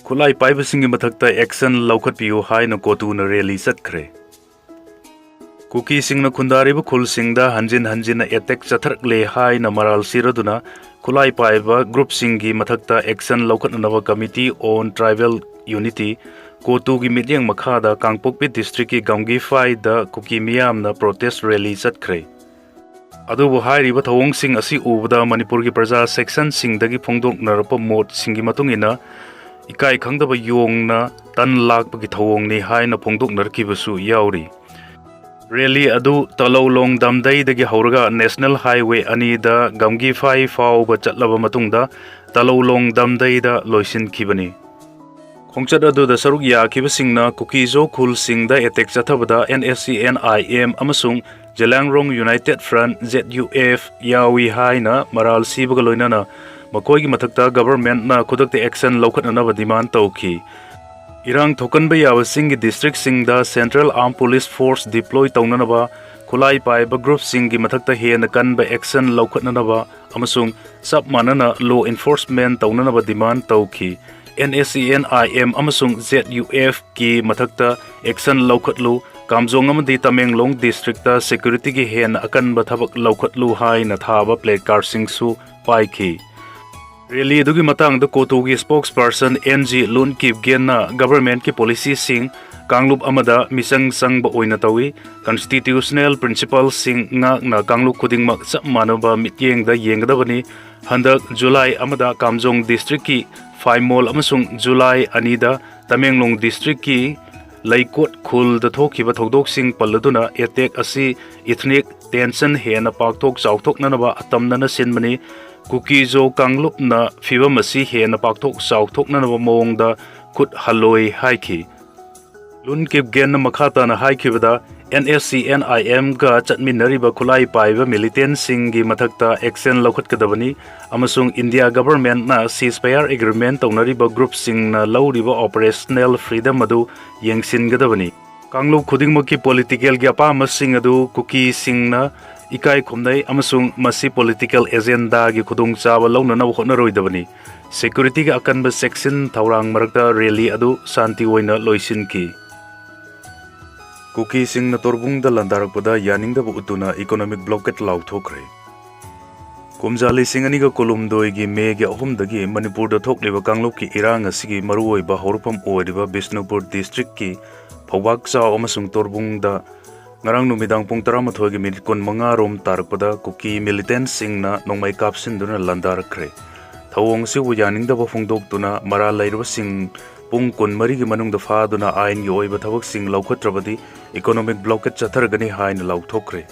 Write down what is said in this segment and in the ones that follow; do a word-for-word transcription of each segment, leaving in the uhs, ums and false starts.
ꯈꯨꯠꯂꯥꯏ ꯄꯥꯏꯕꯁꯤꯡꯒꯤ ꯃꯊꯛꯇ action ꯂꯧꯈꯠꯄꯤꯌꯨ ꯍꯥꯏꯅ ꯀꯣꯇꯨꯅ rally ꯆꯠꯈ꯭ꯔꯦ꯫ ꯀꯨꯀꯤꯁꯤꯡꯅ ꯈꯨꯟꯗꯥꯔꯤꯕ ꯈꯨꯜꯁꯤꯡꯗ ꯍꯟꯖꯤꯟ ꯍꯟꯖꯤꯟꯅ attack ꯆꯠꯊꯔꯛꯂꯦ ꯍꯥꯏꯅ ꯃꯔꯥꯜ ꯁꯤꯔꯗꯨꯅ ꯈꯨꯠꯂꯥꯏ ꯄꯥꯏꯕ groupꯁꯤꯡꯒꯤ ꯃꯊꯛꯇ action ꯂꯧꯈꯠꯅꯅꯕ Committee on Tribal Unity, ꯀꯣꯇꯨꯒꯤ ꯃꯤꯠꯌꯦꯡ ꯃꯈꯥꯗ ꯀꯥꯡꯄꯣꯛꯄꯤ districtꯀꯤ ꯒꯝꯒꯤꯐꯥꯏꯗ ꯀꯨꯀꯤ ꯃꯤꯌꯥꯝꯅ protest rally ꯆꯠꯈ꯭ꯔꯦ꯫ ꯑꯗꯨꯕꯨ ꯍꯥꯏꯔꯤꯕ ꯊꯧꯑꯣꯡꯁꯤꯡ ꯑꯁꯤ ꯎꯕꯗ ꯃꯅꯤꯄꯨꯔꯒꯤ ꯄ꯭ꯔꯖꯥ sectionꯁꯤꯡꯗꯒꯤ ꯐꯣꯡꯗꯣꯛꯅꯔꯛꯄ ꯃꯣꯠꯁꯤꯡꯒꯤ ꯃꯇꯨꯡ ꯏꯟꯅ ꯏꯀꯥꯏ ꯈꯪꯗꯕ ꯌꯣꯡꯅ ꯇꯟ ꯂꯥꯛꯄꯒꯤ ꯊꯧꯑꯣꯡꯅꯤ ꯍꯥꯏꯅ ꯐꯣꯡꯗꯣꯛꯅꯔꯛꯈꯤꯕꯁꯨ ꯌꯥꯎꯔꯤ꯫ Rally ꯑꯗꯨ ꯇꯂꯧꯂꯣꯡ ꯗꯝꯗꯩꯗꯒꯤ ꯍꯧꯔꯒ National Highway ꯑꯅꯤꯗ ꯒꯝꯒꯤꯐꯥꯏ ꯐꯥꯎꯕ ꯆꯠꯂꯕ ꯃꯇꯨꯡꯗ ꯇꯂꯧꯂꯣꯡ ꯗꯝꯗꯩꯗ ꯂꯣꯏꯁꯤꯟꯈꯤꯕꯅꯤ꯫ ꯈꯣꯡꯆꯠ ꯑꯗꯨꯗ ꯁꯔꯨꯛ ꯌꯥꯈꯤꯕꯁꯤꯡꯅ ꯀꯨꯀꯤꯖꯣ ꯈꯨꯜꯁꯤꯡꯗ attack ꯆꯠꯊꯕꯗ NSCN-IM ꯑꯃꯁꯨꯡ Zeliangrong United Front, ZUF, ꯌꯥꯎꯏ ꯍꯥꯏꯅ ꯃꯔꯥꯜ ꯁꯤꯕꯒ ꯂꯣꯏꯅꯅ ꯃꯈꯣꯏꯒꯤ ꯃꯊꯛꯇ governmentꯅ ꯈꯨꯗꯛꯇ action ꯂꯧꯈꯠꯅꯅꯕ demand ꯇꯧꯈꯤ꯫ ꯏꯔꯥꯡ ꯊꯣꯛꯍꯟꯕ ꯌꯥꯕꯁꯤꯡꯒꯤ districtꯁꯤꯡꯗ Central Armed Police Force deploy ꯇꯧꯅꯅꯕ, ꯈꯨꯠꯂꯥꯏ ꯄꯥꯏꯕ groupꯁꯤꯡꯒꯤ ꯃꯊꯛꯇ ꯍꯦꯟꯅ ꯀꯟꯕ action ꯂꯧꯈꯠꯅꯅꯕ ꯑꯃꯁꯨꯡ ꯆꯞ ꯃꯥꯟꯅꯅ law enforcement ꯇꯧꯅꯅꯕ demand ꯇꯧꯈꯤ꯫ NSCN-IM ꯑꯃꯁꯨꯡ ZUFꯀꯤ ꯃꯊꯛꯇ action ꯂꯧꯈꯠꯂꯨ, ꯀꯥꯝꯖꯣꯡ ꯑꯃꯗꯤ ꯇꯃꯦꯡꯂꯣꯡ districtꯇ securityꯒꯤ ꯍꯦꯟꯅ ꯑꯀꯟꯕ ꯊꯕꯛ ꯂꯧꯈꯠꯂꯨ ꯍꯥꯏꯅ ꯊꯥꯕ placardꯁꯤꯡꯁꯨ ꯄꯥꯏꯈꯤ꯫ Rally ꯑꯗꯨꯒꯤ ꯃꯇꯥꯡꯗ ꯀꯣꯇꯨꯒꯤ spokesperson NG ꯂꯨꯟ ꯀꯤꯞꯒꯦꯟꯅ governmentꯀꯤ policyꯁꯤꯡ ꯀꯥꯡꯂꯨꯞ ꯑꯃꯗ ꯃꯤꯆꯪ ꯆꯪꯕ ꯑꯣꯏꯅ ꯇꯧꯏ, constitutional principleꯁꯤꯡ ꯉꯥꯛꯅ ꯀꯥꯡꯂꯨꯞ ꯈꯨꯗꯤꯡꯃꯛ ꯆꯞ ꯃꯥꯟꯅꯕ ꯃꯤꯠꯌꯦꯡꯗ ꯌꯦꯡꯒꯗꯕꯅꯤ꯫ ꯍꯟꯗꯛ July ꯑꯃꯗ ꯀꯥꯝꯖꯣꯡ districtꯀꯤ ꯐꯥꯏꯃꯣꯜ ꯑꯃꯁꯨꯡ July ꯑꯅꯤꯗ ꯇꯃꯦꯡꯂꯣꯡ districtꯀꯤ ꯂꯩꯀꯣꯠ ꯈꯨꯜꯗ ꯊꯣꯛꯈꯤꯕ ꯊꯧꯗꯣꯛꯁꯤꯡ ꯄꯜꯂꯗꯨꯅ attack ꯑꯁꯤ ethnic tension ꯍꯦꯟꯅ ꯄꯥꯛꯊꯣꯛ ꯆꯥꯎꯊꯣꯛꯅꯅꯕ ꯑꯇꯝꯅꯅ ꯁꯤꯟꯕꯅꯤ꯫ ꯀꯨꯀꯤꯖꯣ ꯀꯥꯡꯂꯨꯞꯅ ꯐꯤꯚꯝ ꯑꯁꯤ ꯍꯦꯟꯅ ꯄꯥꯛꯊꯣꯛ ꯆꯥꯎꯊꯣꯛꯅꯅꯕ ꯃꯑꯣꯡꯗ ꯈꯨꯠ ꯍꯜꯂꯣꯏ ꯍꯥꯏꯈꯤ꯫ ꯂꯨꯟ ꯀꯤꯞꯒꯦꯟꯅ ꯃꯈꯥ ꯇꯥꯅ ꯍꯥꯏꯈꯤꯕꯗ, NSCN-IMꯒ ꯆꯠꯃꯤꯟꯅꯔꯤꯕ ꯈꯨꯠꯂꯥꯏ ꯄꯥꯏꯕ militantꯁꯤꯡꯒꯤ ꯃꯊꯛꯇ action ꯂꯧꯈꯠꯀꯗꯕꯅꯤ ꯑꯃꯁꯨꯡ India governmentꯅ ceasefire agreement ꯇꯧꯅꯔꯤꯕ groupꯁꯤꯡꯅ ꯂꯧꯔꯤꯕ operational freedom ꯑꯗꯨ ꯌꯦꯡꯁꯤꯟꯒꯗꯕꯅꯤ꯫ ꯀꯥꯡꯂꯨꯞ ꯈꯨꯗꯤꯡꯃꯛꯀꯤ politicalꯒꯤ ꯑꯄꯥꯝꯕꯁꯤꯡ ꯑꯗꯨ ꯀꯨꯀꯤꯁꯤꯡꯅ ꯏꯀꯥꯏ ꯈꯨꯝꯅꯩ ꯑꯃꯁꯨꯡ ꯃꯁꯤ political agendaꯒꯤ ꯈꯨꯗꯣꯡꯆꯥꯕ ꯂꯧꯅꯅꯕ ꯍꯣꯠꯅꯔꯣꯏꯗꯕꯅꯤ꯫ Securityꯒꯤ ꯑꯀꯟꯕ ꯆꯦꯛꯁꯤꯟ ꯊꯧꯔꯥꯡ ꯃꯔꯛꯇ rally ꯑꯗꯨ ꯁꯥꯟꯇꯤ ꯑꯣꯏꯅ ꯂꯣꯏꯁꯤꯟꯈꯤ꯫ ꯀꯨꯀꯤꯁꯤꯡꯅ ꯇꯣꯔꯕꯨꯡꯗ ꯂꯥꯟꯗꯥꯔꯛꯄꯗ ꯌꯥꯅꯤꯡꯗꯕ ꯎꯠꯇꯨꯅ economic blockade ꯂꯥꯎꯊꯣꯛꯈ꯭ꯔꯦ꯫ ꯀꯨꯝꯖꯥ ꯂꯤꯁꯤꯡ ꯑꯅꯤꯒ ꯀꯨꯟꯍꯨꯝꯗꯣꯏꯒꯤ ꯃꯦꯒꯤ ꯑꯍꯨꯝꯗꯒꯤ ꯃꯅꯤꯄꯨꯔꯗ ꯊꯣꯛꯂꯤꯕ ꯀꯥꯡꯂꯨꯞꯀꯤ ꯏꯔꯥꯡ ꯑꯁꯤꯒꯤ ꯃꯔꯨꯑꯣꯏꯕ ꯍꯧꯔꯛꯐꯝ ꯑꯣꯏꯔꯤꯕ ꯕꯤꯁꯅꯨꯄꯨꯔ districtꯀꯤ ꯐꯧꯕꯥꯛꯆꯥꯎ ꯑꯃꯁꯨꯡ ꯇꯣꯔꯕꯨꯡꯗ ꯉꯔꯥꯡ ꯅꯨꯃꯤꯗꯥꯡ ꯄꯨꯡ ꯇꯔꯥꯃꯥꯊꯣꯏꯒꯤ minute ꯀꯨꯟꯃꯉꯥ ꯔꯣꯝ ꯇꯥꯔꯛꯄꯗ ꯀꯨꯀꯤ militantꯁꯤꯡꯅ ꯅꯣꯡꯃꯩ ꯀꯥꯞꯁꯤꯟꯗꯨꯅ ꯂꯥꯟꯗꯥꯔꯛꯈ꯭ꯔꯦ꯫ ꯊꯧꯑꯣꯡ ꯑꯁꯤꯕꯨ ꯌꯥꯅꯤꯡꯗꯕ ꯐꯣꯡꯗꯣꯛꯇꯨꯅ ꯃꯔꯥꯜ ꯂꯩꯔꯕꯁꯤꯡ ꯄꯨꯡ ꯀꯨꯟꯃꯔꯤꯒꯤ ꯃꯅꯨꯡꯗ ꯐꯥꯗꯨꯅ ꯑꯥꯏꯟꯒꯤ ꯑꯣꯏꯕ ꯊꯕꯛꯁꯤꯡ ꯂꯧꯈꯠꯇ꯭ꯔꯕꯗꯤ economic blockade ꯆꯠꯊꯔꯒꯅꯤ ꯍꯥꯏꯅ ꯂꯥꯎꯊꯣꯛꯈ꯭ꯔꯦ꯫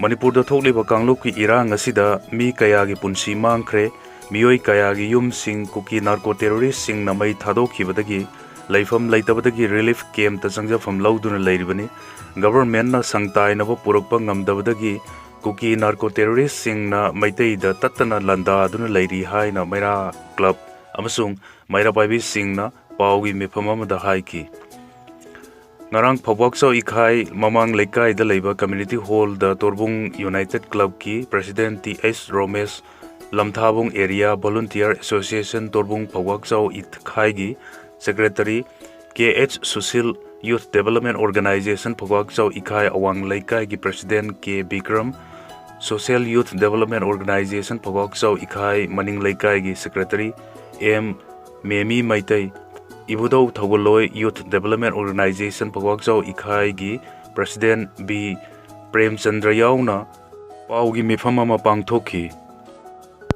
ꯃꯅꯤꯄꯨꯔꯗ ꯊꯣꯛꯂꯤꯕ ꯀꯥꯡꯂꯨꯞꯀꯤ ꯏꯔꯥꯡ ꯑꯁꯤꯗ ꯃꯤ ꯀꯌꯥꯒꯤ ꯄꯨꯟꯁꯤ ꯃꯥꯡꯈ꯭ꯔꯦ, ꯃꯤꯑꯣꯏ ꯀꯌꯥꯒꯤ ꯌꯨꯝꯁꯤꯡ ꯀꯨꯀꯤ narco terroristꯁꯤꯡꯅ ꯃꯩ ꯊꯥꯗꯣꯛꯈꯤꯕꯗꯒꯤ ꯂꯩꯐꯝ ꯂꯩꯇꯕꯗꯒꯤ relief campꯇ ꯆꯪꯖꯐꯝ ꯂꯧꯗꯨꯅ ꯂꯩꯔꯤꯕꯅꯤ꯫ Governmentꯅ ꯁꯪ ꯇꯥꯏꯅꯕ ꯄꯨꯔꯛꯄ ꯉꯝꯗꯕꯗꯒꯤ ꯀꯨꯀꯤ narco terroristꯁꯤꯡꯅ ꯃꯩꯇꯩꯗ ꯇꯠꯇꯅ ꯂꯥꯟꯗꯥꯗꯨꯅ ꯂꯩꯔꯤ ꯍꯥꯏꯅ ꯃꯩꯔꯥ club ꯑꯃꯁꯨꯡ ꯃꯩꯔꯥ ꯄꯥꯏꯕꯤꯁꯤꯡꯅ ꯄꯥꯎꯒꯤ ꯃꯤꯐꯝ ꯑꯃꯗ ꯍꯥꯏꯈꯤ꯫ ꯉꯔꯥꯡ ꯐꯧꯕꯥꯛꯆꯥꯎ ꯏꯈꯥꯏ ꯃꯃꯥꯡ ꯂꯩꯀꯥꯏꯗ ꯂꯩꯕ community hallꯗ ꯇꯣꯔꯕꯨꯡ United Clubꯀꯤ President T H Romesh, Lamthabung Area Volunteer Association Torbung Phoubakchao ꯏꯈꯥꯏꯒꯤ Secretary K H Sushil, Youth Development Organisation Phoubakchao Ikhai ꯑꯋꯥꯡ ꯂꯩꯀꯥꯏꯒꯤ President ꯀꯦ Bikram, Social Youth Development Organisation Phoubakchao ꯏꯈꯥꯏ ꯃꯅꯤꯡ ꯂꯩꯀꯥꯏꯒꯤ Secretary M Memi Meitei, Ibudhou Thougalloi Youth Development Organisation Phoubakchao ꯏꯈꯥꯏꯒꯤ President ꯕꯤ ꯄ꯭ꯔꯦꯝꯆꯟꯗ꯭ꯔ ꯌꯥꯎꯅ ꯄꯥꯎꯒꯤ ꯃꯤꯐꯝ ꯑꯃ ꯄꯥꯡꯊꯣꯛꯈꯤ꯫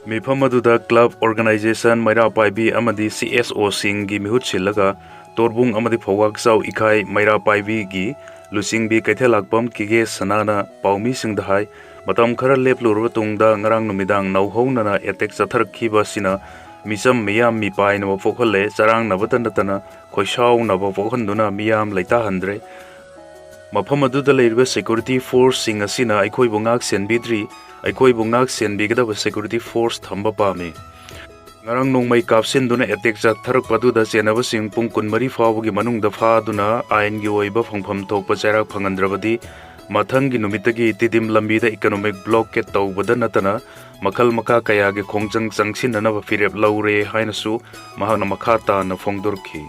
ꯃꯤꯐꯝ ꯑꯗꯨꯗ club, organisation, ꯃꯩꯔꯥ ꯄꯥꯏꯕꯤ ꯑꯃꯗꯤ ꯁꯤ ꯑꯦꯁ ꯑꯣꯁꯤꯡꯒꯤ ꯃꯤꯍꯨꯠ ꯁꯤꯜꯂꯒ ꯇꯣꯔꯕꯨꯡ ꯑꯃꯗꯤ ꯐꯧꯕꯥꯛꯆꯥꯎ ꯏꯈꯥꯏ ꯃꯩꯔꯥ ꯄꯥꯏꯕꯤꯒꯤ ꯂꯨꯆꯤꯡꯕꯤ ꯀꯩꯊꯦꯜꯂꯥꯛꯄꯝ ꯀꯦꯒꯦ ꯁꯅꯥꯅ ꯄꯥꯎꯃꯤꯁꯤꯡꯗ ꯍꯥꯏ, ꯃꯇꯝ ꯈꯔ ꯂꯦꯞꯂꯨꯔꯕ ꯇꯨꯡꯗ ꯉꯔꯥꯡ ꯅꯨꯃꯤꯗꯥꯡ ꯅꯧꯍꯧꯅꯅ attack ꯆꯠꯊꯔꯛꯈꯤꯕ ꯑꯁꯤꯅ ꯃꯤꯆꯝ ꯃꯤꯌꯥꯝ ꯃꯤꯄꯥꯏꯅꯕ ꯄꯣꯛꯍꯜꯂꯦ, ꯆꯔꯥꯡꯅꯕꯇ ꯅꯠꯇꯅ ꯈꯣꯏꯁꯥꯎꯅꯕ ꯄꯣꯛꯍꯟꯗꯨꯅ ꯃꯤꯌꯥꯝ ꯂꯩꯇꯥꯍꯟꯗ꯭ꯔꯦ꯫ ꯃꯐꯝ ꯑꯗꯨꯗ ꯂꯩꯔꯤꯕ security forceꯁꯤꯡ ꯑꯁꯤꯅ ꯑꯩꯈꯣꯏꯕꯨ ꯉꯥꯛ ꯁꯦꯟꯕꯤꯗ꯭ꯔꯤ, ꯑꯩꯈꯣꯏꯕꯨ ꯉꯥꯛ ꯁꯦꯟꯕꯤꯒꯗꯕ security force ꯊꯝꯕ ꯄꯥꯝꯃꯤ꯫ ꯉꯔꯥꯡ ꯅꯣꯡꯃꯩ ꯀꯥꯞꯁꯤꯟꯗꯨꯅ attack ꯆꯠꯊꯔꯛꯄ ꯑꯗꯨꯗ ꯆꯦꯟꯅꯕꯁꯤꯡ ꯄꯨꯡ ꯀꯨꯟꯃꯔꯤ ꯐꯥꯎꯕꯒꯤ ꯃꯅꯨꯡꯗ ꯐꯥꯗꯨꯅ ꯑꯥꯏꯟꯒꯤ ꯑꯣꯏꯕ ꯐꯪꯐꯝ ꯊꯣꯛꯄ ꯆꯩꯔꯥꯛ ꯐꯪꯍꯟꯗ꯭ꯔꯕꯗꯤ ꯃꯊꯪꯒꯤ ꯅꯨꯃꯤꯠꯇꯒꯤ ꯇꯤꯗꯤꯝ ꯂꯝꯕꯤꯗ economic blockade ꯇꯧꯕꯗ ꯅꯠꯇꯅ ꯃꯈꯜ ꯃꯈꯥ ꯀꯌꯥꯒꯤ ꯈꯣꯡꯖꯪ ꯆꯪꯁꯤꯟꯅꯅꯕ ꯐꯤꯔꯦꯞ ꯂꯧꯔꯦ ꯍꯥꯏꯅꯁꯨ ꯃꯍꯥꯛꯅ ꯃꯈꯥ ꯇꯥꯅ ꯐꯣꯡꯗꯣꯔꯛꯈꯤ꯫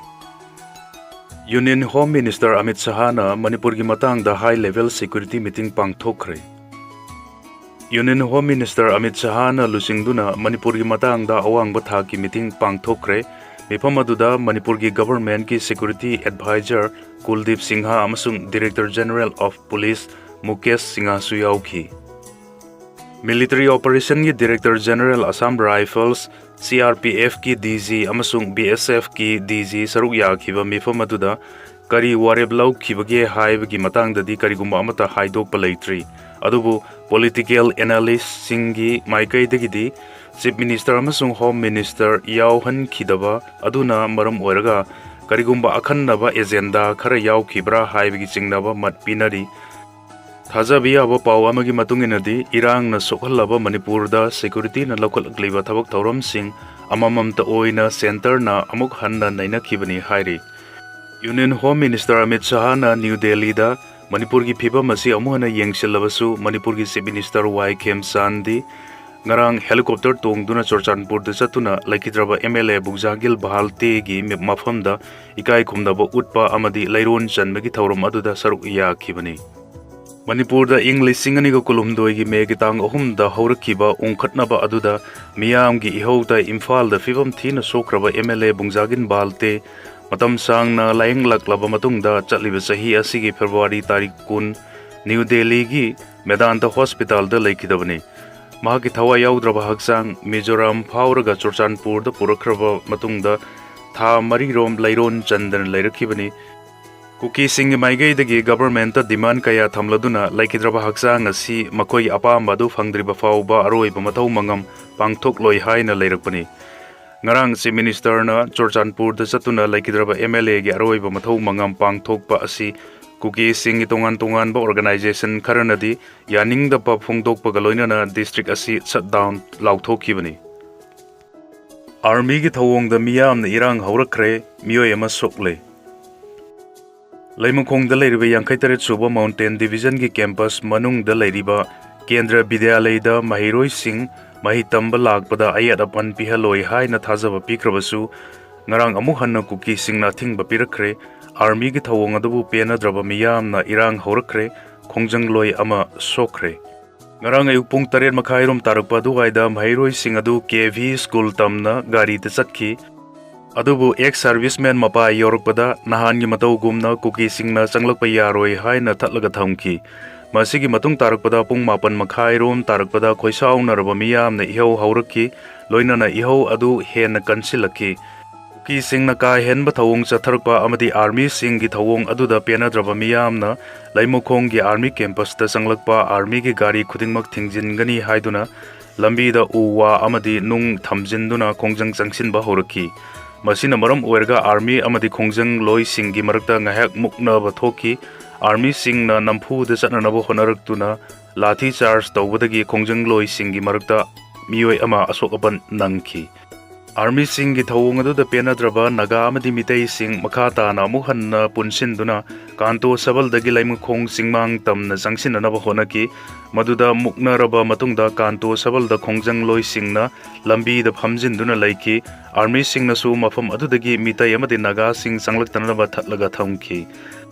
Union Home Minister ꯑꯃꯤꯠ ꯁꯍꯥꯅ ꯃꯅꯤꯄꯨꯔꯒꯤ ꯃꯇꯥꯡꯗ high level security meeting ꯄꯥꯡꯊꯣꯛꯈ꯭ꯔꯦ꯫ Union Home Minister Amit ꯁꯍꯥꯅ ꯂꯨꯆꯤꯡꯗꯨꯅ ꯃꯅꯤꯄꯨꯔꯒꯤ ꯃꯇꯥꯡꯗ ꯑꯋꯥꯡꯕ ꯊꯥꯛꯀꯤ meeting ꯄꯥꯡꯊꯣꯛꯈ꯭ꯔꯦ꯫ ꯃꯤꯐꯝ ꯑꯗꯨꯗ ꯃꯅꯤꯄꯨꯔꯒꯤ governmentꯀꯤ security advisor ꯀꯨꯜꯗꯤꯞ ꯁꯤꯡꯍ ꯑꯃꯁꯨꯡ Director General of Police Mukesh ꯁꯤꯡꯍꯁꯨ ꯌꯥꯎꯈꯤ꯫ Military operationꯒꯤ Director General Assam Rifles, CRPFꯀꯤ DG ꯑꯃꯁꯨꯡ BSFꯀꯤ DG ꯁꯔꯨꯛ ꯌꯥꯈꯤꯕ ꯃꯤꯐꯝ ꯑꯗꯨꯗ ꯀꯔꯤ ꯋꯥꯔꯦꯞ ꯂꯧꯈꯤꯕꯒꯦ ꯍꯥꯏꯕꯒꯤ ꯃꯇꯥꯡꯗꯗꯤ ꯀꯔꯤꯒꯨꯝꯕ ꯑꯃꯠꯇ ꯍꯥꯏꯗꯣꯛꯄ ꯂꯩꯇ꯭ꯔꯤ꯫ ꯑꯗꯨꯕꯨ political analystꯁꯤꯡꯒꯤ ꯃꯥꯏꯀꯩꯗꯒꯤꯗꯤ Chief Minister ꯑꯃꯁꯨꯡ Home Minister ꯌꯥꯎꯍꯟꯈꯤꯗꯕ ꯑꯗꯨꯅ ꯃꯔꯝ ꯑꯣꯏꯔꯒ ꯀꯔꯤꯒꯨꯝꯕ ꯑꯈꯟꯅꯕ agenda ꯈꯔ ꯌꯥꯎꯈꯤꯕ꯭ꯔꯥ ꯍꯥꯏꯕꯒꯤ ꯆꯤꯡꯅꯕ ꯃꯠ ꯄꯤꯅꯔꯤ꯫ ꯊꯥꯖꯕ ꯌꯥꯕ ꯄꯥꯎ ꯑꯃꯒꯤ ꯃꯇꯨꯡ ꯏꯟꯅꯗꯤ, ꯏꯔꯥꯡꯅ ꯁꯣꯛꯍꯜꯂꯕ ꯃꯅꯤꯄꯨꯔꯗ securityꯅ ꯂꯧꯈꯠꯂꯛꯂꯤꯕ ꯊꯕꯛ ꯊꯧꯔꯝꯁꯤꯡ ꯑꯃꯃꯝꯇ ꯑꯣꯏꯅ centreꯅ ꯑꯃꯨꯛ ꯍꯟꯅ ꯅꯩꯅꯈꯤꯕꯅꯤ ꯍꯥꯏꯔꯤ꯫ Union Home Minister ꯑꯃꯤꯠ ꯁꯍꯥꯅ ꯅ꯭ꯌꯨ ꯗꯦꯜꯂꯤꯗ ꯃꯅꯤꯄꯨꯔꯒꯤ ꯐꯤꯕꯝ ꯑꯁꯤ ꯑꯃꯨꯛ ꯍꯟꯅ ꯌꯦꯡꯁꯤꯜꯂꯕꯁꯨ, ꯃꯅꯤꯄꯨꯔꯒꯤ Chief Minister ꯋꯥꯏ ꯈꯦꯝꯆꯥꯟꯗꯤ ꯉꯔꯥꯡ helicopter ꯇꯣꯡꯗꯨꯅ ꯆꯨꯔꯆꯥꯟꯄꯨꯔꯗ ꯆꯠꯇꯨꯅ ꯂꯩꯈꯤꯗ꯭ꯔꯕ MLA ꯕꯨꯡꯖꯥꯒꯤꯜ ꯚꯥꯜꯇꯦꯒꯤ ꯃꯤ-, ꯃꯐꯝꯗ ꯏꯀꯥꯏ ꯈꯨꯝꯅꯕ ꯎꯠꯄ ꯑꯃꯗꯤ ꯂꯩꯔꯣꯟ ꯆꯟꯕꯒꯤ ꯊꯧꯔꯝ ꯑꯗꯨꯗ ꯁꯔꯨꯛ ꯌꯥꯈꯤꯕꯅꯤ꯫ ꯃꯅꯤꯄꯨꯔꯗ ꯏꯪ ꯂꯤꯁꯤꯡ ꯑꯅꯤꯒ ꯀꯨꯟꯍꯨꯝꯗꯣꯏꯒꯤ ꯃꯦꯒꯤ ꯇꯥꯡ ꯑꯍꯨꯝꯗ ꯍꯧꯔꯛꯈꯤꯕ ꯎꯪꯈꯠꯅꯕ ꯑꯗꯨꯗ ꯃꯤꯌꯥꯝꯒꯤ ꯏꯍꯧꯗ ꯏꯝꯐꯥꯜꯗ ꯐꯤꯕꯝ ꯊꯤꯅ ꯁꯣꯛꯈ꯭ꯔꯕ MLA ꯕꯨꯡꯖꯥꯒꯤꯟ ꯚꯥꯜꯇꯦ ꯃꯇꯝ ꯁꯥꯡꯅ ꯂꯥꯌꯦꯡꯂꯛꯂꯕ ꯃꯇꯨꯡꯗ ꯆꯠꯂꯤꯕ ꯆꯍꯤ ꯑꯁꯤꯒꯤ ꯐꯦꯕ꯭ꯔꯨꯋꯥꯔꯤ ꯇꯥꯔꯤꯛ ꯀꯨꯟ ꯅ꯭ꯌꯨ ꯗꯦꯜꯂꯤꯒꯤ ꯃꯦꯗꯥꯟꯇ ꯍꯣꯁꯄꯤꯇꯥꯜꯗ ꯂꯩꯈꯤꯗꯕꯅꯤ꯫ ꯃꯍꯥꯛꯀꯤ ꯊꯋꯥꯏ ꯌꯥꯎꯗ꯭ꯔꯕ ꯍꯛꯆꯥꯡ ꯃꯤꯖꯣꯔꯥꯝ ꯐꯥꯎꯔꯒ ꯆꯨꯔꯆꯥꯟꯄꯨꯔꯗ ꯄꯨꯔꯛꯈ꯭ꯔꯕ ꯃꯇꯨꯡꯗ ꯊꯥ ꯃꯔꯤꯔꯣꯝ ꯂꯩꯔꯣꯟ ꯆꯟꯗꯅ ꯂꯩꯔꯛꯈꯤꯕꯅꯤ꯫ ꯀꯨꯀꯤꯁꯤꯡꯒꯤ ꯃꯥꯏꯀꯩꯗꯒꯤ governmentꯇ demand ꯀꯌꯥ ꯊꯝꯂꯗꯨꯅ ꯂꯩꯈꯤꯗ꯭ꯔꯕ ꯍꯛꯆꯥꯡ ꯑꯁꯤ ꯃꯈꯣꯏꯒꯤ ꯑꯄꯥꯝꯕ ꯑꯗꯨ ꯐꯪꯗ꯭ꯔꯤꯕ ꯐꯥꯎꯕ ꯑꯔꯣꯏꯕ ꯃꯊꯧ ꯃꯉꯝ ꯄꯥꯡꯊꯣꯛꯂꯣꯏ ꯍꯥꯏꯅ ꯂꯩꯔꯛꯄꯅꯤ꯫ ꯉꯔꯥꯡ Chief Ministerꯅ ꯆꯨꯔꯆꯥꯟꯄꯨꯔꯗ ꯆꯠꯇꯨꯅ ꯂꯩꯈꯤꯗ꯭ꯔꯕ MLAꯒꯤ ꯑꯔꯣꯏꯕ ꯃꯊꯧ ꯃꯉꯝ ꯄꯥꯡꯊꯣꯛꯄ ꯑꯁꯤ ꯀꯨꯀꯤꯁꯤꯡꯒꯤ ꯇꯣꯉꯥꯟ ꯇꯣꯉꯥꯟꯕ organization ꯈꯔꯅꯗꯤ ꯌꯥꯅꯤꯡꯗꯕ ꯐꯣꯡꯗꯣꯛꯄꯒ ꯂꯣꯏꯅꯅ district ꯑꯁꯤ shutdown ꯂꯥꯎꯊꯣꯛꯈꯤꯕꯅꯤ꯫ Armyꯒꯤ ꯊꯧꯑꯣꯡꯗ ꯃꯤꯌꯥꯝꯅ ꯏꯔꯥꯡ ꯍꯧꯔꯛꯈ꯭ꯔꯦ, ꯃꯤꯑꯣꯏ ꯑꯃ ꯁꯣꯛꯂꯦ꯫ ꯂꯩꯃꯈꯣꯡꯗ ꯂꯩꯔꯤꯕ ꯌꯥꯡꯈꯩ ꯇꯔꯦꯠ ꯁꯨꯕ Mountain Division ꯒꯤ campus ꯃꯅꯨꯡꯗ ꯂꯩꯔꯤꯕ ꯀꯦꯟꯗ꯭ꯔ ꯕꯤꯗ꯭ꯌꯥꯂꯌꯗ ꯃꯍꯩꯔꯣꯏꯁꯤꯡ ꯃꯍꯩ ꯇꯝꯕ ꯂꯥꯛꯄꯗ ꯑꯌꯦꯠ ꯑꯄꯟ ꯄꯤꯍꯜꯂꯣꯏ ꯍꯥꯏꯅ ꯊꯥꯖꯕ ꯄꯤꯈ꯭ꯔꯕꯁꯨ, ꯉꯔꯥꯡ ꯑꯃꯨꯛ ꯍꯟꯅ ꯀꯨꯀꯤꯁꯤꯡꯅ ꯑꯊꯤꯡꯕ ꯄꯤꯔꯛꯈ꯭ꯔꯦ꯫ ꯑꯥꯔꯃꯤꯒꯤ ꯊꯧꯑꯣꯡ ꯑꯗꯨꯕꯨ ꯄꯦꯟꯅꯗ꯭ꯔꯕ ꯃꯤꯌꯥꯝꯅ ꯏꯔꯥꯡ ꯍꯧꯔꯛꯈ꯭ꯔꯦ꯫ ꯈꯣꯡꯖꯪꯂꯣꯏ ꯑꯃ ꯁꯣꯛꯈ꯭ꯔꯦ꯫ ꯉꯔꯥꯡ ꯑꯌꯨꯛ ꯄꯨꯡ ꯇꯔꯦꯠ ꯃꯈꯥꯏꯔꯣꯝ ꯇꯥꯔꯛꯄ ꯑꯗꯨꯋꯥꯏꯗ ꯃꯍꯩꯔꯣꯏꯁꯤꯡ ꯑꯗꯨ ꯀꯦ ꯚꯤ ꯁ꯭ꯀꯨꯜ ꯇꯝꯅ ꯒꯥꯔꯤꯗ ꯆꯠꯈꯤ꯫ ꯑꯗꯨꯕꯨ ex serviceman ꯃꯄꯥ ꯌꯧꯔꯛꯄꯗ ꯅꯍꯥꯟꯒꯤ ꯃꯇꯧꯒꯨꯝꯅ ꯀꯨꯀꯤꯁꯤꯡꯅ ꯆꯪꯂꯛꯄ ꯌꯥꯔꯣꯏ ꯍꯥꯏꯅ ꯊꯠꯂꯒ ꯊꯝꯈꯤ꯫ ꯃꯁꯤꯒꯤ ꯃꯇꯨꯡ ꯇꯥꯔꯛꯄꯗ ꯄꯨꯡ ꯃꯥꯄꯟ ꯃꯈꯥꯏꯔꯣꯝ ꯇꯥꯔꯛꯄꯗ ꯈꯣꯏꯁꯥꯎꯅꯔꯕ ꯃꯤꯌꯥꯝꯅ ꯏꯍꯧ ꯍꯧꯔꯛꯈꯤ, ꯂꯣꯏꯅꯅ ꯏꯍꯧ ꯑꯗꯨ ꯍꯦꯟꯅ ꯀꯟꯁꯤꯜꯂꯛꯈꯤ꯫ ꯀꯨꯀꯤꯁꯤꯡꯅ ꯀꯥ ꯍꯦꯟꯕ ꯊꯧꯑꯣꯡ ꯆꯠꯊꯔꯛꯄ ꯑꯃꯗꯤ ꯑꯥꯔꯃꯤꯁꯤꯡꯒꯤ ꯊꯧꯑꯣꯡ ꯑꯗꯨꯗ ꯄꯦꯟꯅꯗ꯭ꯔꯕ ꯃꯤꯌꯥꯝꯅ ꯂꯩꯃꯈꯣꯡꯒꯤ ꯑꯥꯔꯃꯤ campus ꯇ ꯆꯪꯂꯛꯄ ꯑꯥꯔꯃꯤꯒꯤ ꯒꯥꯔꯤ ꯈꯨꯗꯤꯡꯃꯛ ꯊꯤꯡꯖꯤꯟꯒꯅꯤ ꯍꯥꯏꯗꯨꯅ ꯂꯝꯕꯤꯗ ꯎ ꯋꯥ ꯑꯃꯗꯤ ꯅꯨꯡ ꯊꯝꯖꯤꯟꯗꯨꯅ ꯈꯣꯡꯖꯪ ꯆꯪꯁꯤꯟꯕ ꯍꯧꯔꯛꯈꯤ꯫ ꯃꯁꯤꯅ ꯃꯔꯝ ꯑꯣꯏꯔꯒ ꯑꯥꯔꯃꯤ ꯑꯃꯗꯤ ꯈꯣꯡꯖꯪꯂꯣꯏꯁꯤꯡꯒꯤ ꯃꯔꯛꯇ ꯉꯥꯏꯍꯥꯛ ꯃꯨꯛꯅꯕ ꯊꯣꯛꯈꯤ꯫ ꯑꯥꯔꯃꯤꯁꯤꯡꯅ ꯅꯝꯐꯨꯗ ꯆꯠꯅꯅꯕ ꯍꯣꯠꯅꯔꯛꯇꯨꯅ ꯂꯥꯊꯤ ꯆꯥꯔꯖ ꯇꯧꯕꯗꯒꯤ ꯈꯣꯡꯖꯪꯂꯣꯏꯁꯤꯡꯒꯤ ꯃꯔꯛꯇ ꯃꯤꯑꯣꯏ ꯑꯃ ꯑꯁꯣꯛ ꯑꯄꯟ ꯅꯪꯈꯤ꯫ ꯑꯥꯔꯃꯤꯁꯤꯡꯒꯤ ꯊꯧꯑꯣꯡ ꯑꯗꯨꯗ ꯄꯦꯟꯅꯗ꯭ꯔꯕ ꯅꯥꯒꯥ ꯑꯃꯗꯤ ꯃꯤꯇꯩꯁꯤꯡ ꯃꯈꯥ ꯇꯥꯅ ꯑꯃꯨꯛ ꯍꯟꯅ ꯄꯨꯟꯁꯤꯟꯗꯨꯅ ꯀꯥꯟꯇꯣ ꯁꯕꯜꯗꯒꯤ ꯂꯩꯃꯈꯣꯡ ꯆꯤꯡꯃꯥꯡ ꯇꯝꯅ ꯆꯪꯁꯤꯟꯅꯅꯕ ꯍꯣꯠꯅꯈꯤ꯫ ꯃꯗꯨꯗ ꯃꯨꯛꯅꯔꯕ ꯃꯇꯨꯡꯗ ꯀꯥꯟꯇꯣ ꯁꯕꯜꯗ ꯈꯣꯡꯖꯪꯂꯣꯏꯁꯤꯡꯅ ꯂꯝꯕꯤꯗ ꯐꯝꯖꯤꯟꯗꯨꯅ ꯂꯩꯈꯤ꯫ ꯑꯥꯔꯃꯤꯁꯤꯡꯅꯁꯨ ꯃꯐꯝ ꯑꯗꯨꯗꯒꯤ ꯃꯤꯇꯩ ꯑꯃꯗꯤ ꯅꯥꯒꯥꯁꯤꯡ ꯆꯪꯂꯛꯇꯅꯕ ꯊꯠꯂꯒ ꯊꯝꯈꯤ꯫